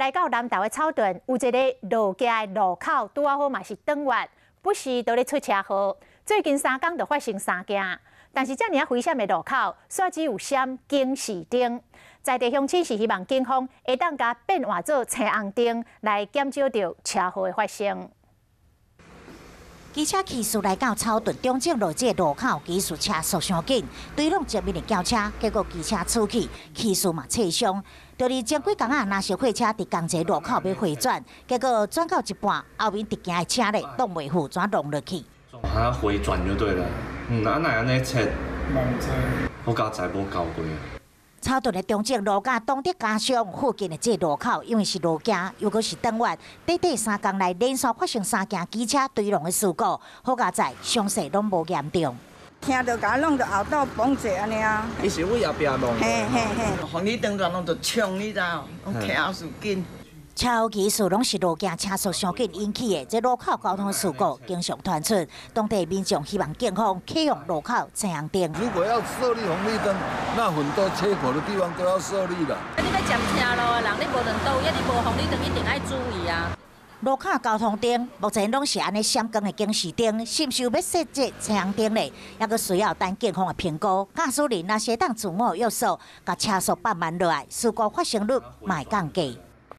來到南投的草屯，有一个路崎的路口，拄仔好嘛是轉彎，不時都咧出車禍。最近3工就發生三件，但是遮爾仔危險的路口，煞只有閃警示燈。在地鄉親是希望警方會當共變換做青紅燈，來減少著車禍的發生。機車騎士來到草屯中正路這个路口，騎士車速傷緊，對攏前面的轎車，結果機車出去，騎士嘛切傷。就佇前幾工仔，若是貨車佇仝一个路口欲回轉，結果轉到一半，後面直行的車咧擋袂赴，怎弄落去？啊，回轉就對了。啊，哪按呢切？我敢知無交過。草屯的中正路佮東德家商附近的這个路口，因為是路崎，又閣是轉彎，短短3工內連續發生三件機車對挵的事故，好佳哉，傷勢攏無嚴重。聽著共弄著後倒崩者按呢啊！伊是對後壁弄。嘿嘿嘿，紅綠燈轉攏就衝，你知無？攏騎速緊。車禍其實攏是路崎車速傷緊引起的，這路口交通事故經常傳出，當地民眾希望警方啟用路口青紅燈。如果要設立紅綠燈，那很多切口的地方都要設立了。你欲捷車路的人，你無論佗位，你無紅綠燈，一定愛注意啊。路口交通燈目前攏是按呢閃光的警示燈，是毋是有欲設置青紅燈咧？猶閣需要等警方的評估。駕駛人若是會當自我約束，共車速放慢落來，事故發生率嘛會降低。